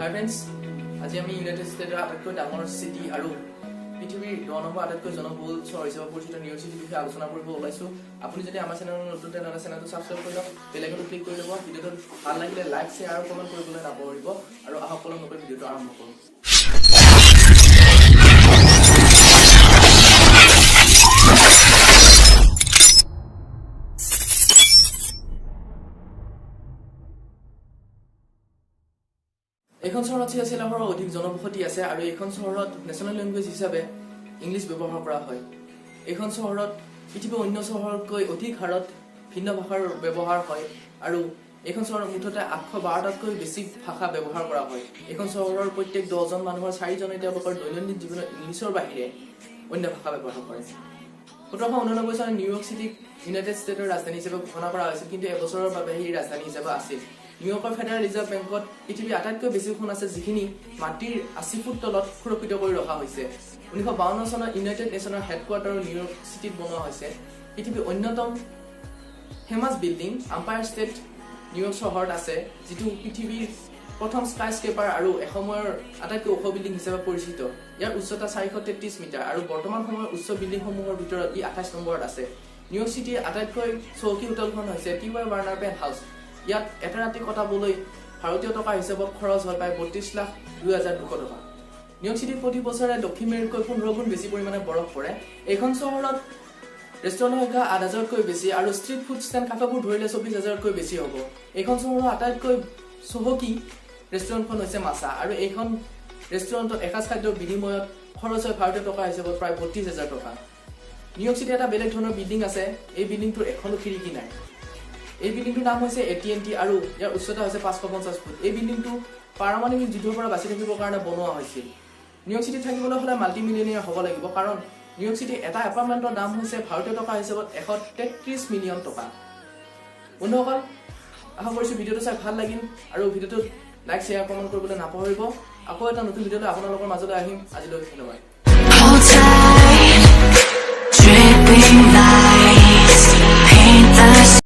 হাই friends, আজি আমি United ষ্টেটৰ আটাইতকৈ ডাঙৰ চিটি আৰু পৃথিৱীৰ 10 নম্বৰ আটাইতকৈ জনবহুল চহৰ হিচাপে পৰিচিত নিউয়ৰ্ক চিটিৰ বিষয়ে আলোচনা কৰিব ওলাইছোঁ। আপুনি যদি আমাৰ চেনেলত নতুন, তেনেহ'লে চেনেলটো ছাবস্ক্ৰাইব কৰি লওক, বেল আইকনটো ক্লিক কৰি ল'ব। ভিডিঅ'টো ভাল লাগিলে লাইক, শ্বেয়াৰ আৰু কমেণ্ট কৰিবলৈ নাপাহৰিব। আৰু আহক, পলম নকৰি ভিডিঅ'টো আৰম্ভ কৰোঁ। এইখন চহৰত 86 লাখৰো অধিক জনবসতি আছে আৰু এইখন চহৰত নেশ্যনেল লেংগুৱেজ হিচাপে ইংলিছ ব্যৱহাৰ কৰা হয়। এইখন চহৰত পৃথিৱীৰ অন্য চহৰতকৈ অধিক হাৰত ভিন্ন ভাষাৰ ব্যৱহাৰ হয় আৰু এইখন চহৰত মুঠতে 812টাতকৈ বেছি ভাষা ব্যৱহাৰ কৰা হয়। এইখন চহৰৰ প্ৰত্যেক 10জন মানুহৰ চাৰিজনে তেওঁলোকৰ দৈনন্দিন জীৱনত ইংলিছৰ বাহিৰে অন্য ভাষা ব্যৱহাৰ কৰে। 1789 চনত নিউয়ৰ্ক চিটিক ইউনাইটেড ষ্টেটৰ ৰাজধানী হিচাপে ঘোষণা কৰা হৈছিল, কিন্তু এবছৰৰ বাবে ই ৰাজধানী হিচাপে আছিল। নিউয়ৰ্কৰ ফেডাৰেল ৰিজাৰ্ভ বেংকত পৃথিৱীৰ আটাইতকৈ বেছি সোণ আছে, যিখিনি মাটিৰ 80 ফুট তলত সুৰক্ষিত কৰি ৰখা হৈছে। 1952 চনত ইউনাইটেড নেশ্যনৰ হেডকোৱাৰ্টাৰ নিউয়ৰ্ক চিটিত বনোৱা হৈছে। পৃথিৱীৰ অন্যতম famous building umpire state New York চহৰত আছে, যিটো পৃথিৱীৰ প্ৰথম স্কাই স্ক্ৰেপাৰ আৰু এসময়ৰ আটাইতকৈ ওখ বিল্ডিং হিচাপে পৰিচিত। ইয়াৰ উচ্চতা 433 মিটাৰ আৰু বৰ্তমান সময়ৰ উচ্চ বিল্ডিংসমূহৰ ভিতৰত ই 28 নম্বৰত আছে। নিউয়ৰ্ক চিটিৰ আটাইতকৈ চহকী হোটেলখন হৈছে Ty Warner penthouse. ইয়াত এটা ৰাতি কটাবলৈ ভাৰতীয় টকা হিচাপত খৰচ হয় প্ৰায় 32,02,200 টকা। নিউয়ৰ্ক চিটিত প্ৰতি বছৰে দক্ষিণ মেৰুতকৈ 15 গুণ বেছি পৰিমাণে বৰফ পৰে। এইখন চহৰত ৰেষ্টুৰেণ্টৰ সংখ্যা 8000তকৈ বেছি আৰু ষ্ট্ৰীট ফুড ষ্টেণ্ড, কাফেবোৰ ধৰিলে 24 হাজাৰতকৈ বেছি হ'ব। এইখন চহৰৰ আটাইতকৈ চহকী ৰেষ্টুৰেণ্টখন হৈছে মাছা আৰু এইখন ৰেষ্টুৰেণ্টত এসাঁজ খাদ্যৰ বিনিময়ত খৰচ হয় ভাৰতীয় টকা হিচাপত প্ৰায় 32 হাজাৰ টকা। নিউয়ৰ্ক চিটিত এটা বেলেগ ধৰণৰ বিল্ডিং আছে। এই বিল্ডিংটোৰ এখনো খিৰিকী নাই। এই বিল্ডিংটোৰ নাম হৈছে এ টি এন টি আৰু ইয়াৰ উচ্চতা হৈছে 550 ফুট। এই বিল্ডিংটো পাৰমাণৱিক যুদ্ধৰ পৰা বাচি থাকিবৰ কাৰণে বনোৱা হৈছিল। নিউয়ৰ্ক চিটিত থাকিবলৈ হ'লে মাল্টি মিলিয়নিয়াৰ হ'ব লাগিব, কাৰণ নিউয়ৰ্ক চিটিৰ এটা এপাৰ্টমেণ্টৰ দাম হৈছে ভাৰতীয় টকা হিচাপত 133 মিলিয়ন টকা। বন্ধুসকল, আশা কৰিছোঁ ভিডিঅ'টো চাই ভাল লাগিল আৰু ভিডিঅ'টোত লাইক, শ্বেয়াৰ, কমেণ্ট কৰিবলৈ নাপাহৰিব। আকৌ এটা নতুন ভিডিঅ'লৈ আপোনালোকৰ মাজলৈ আহিম। আজিলৈ ধন্যবাদ। Hold tight.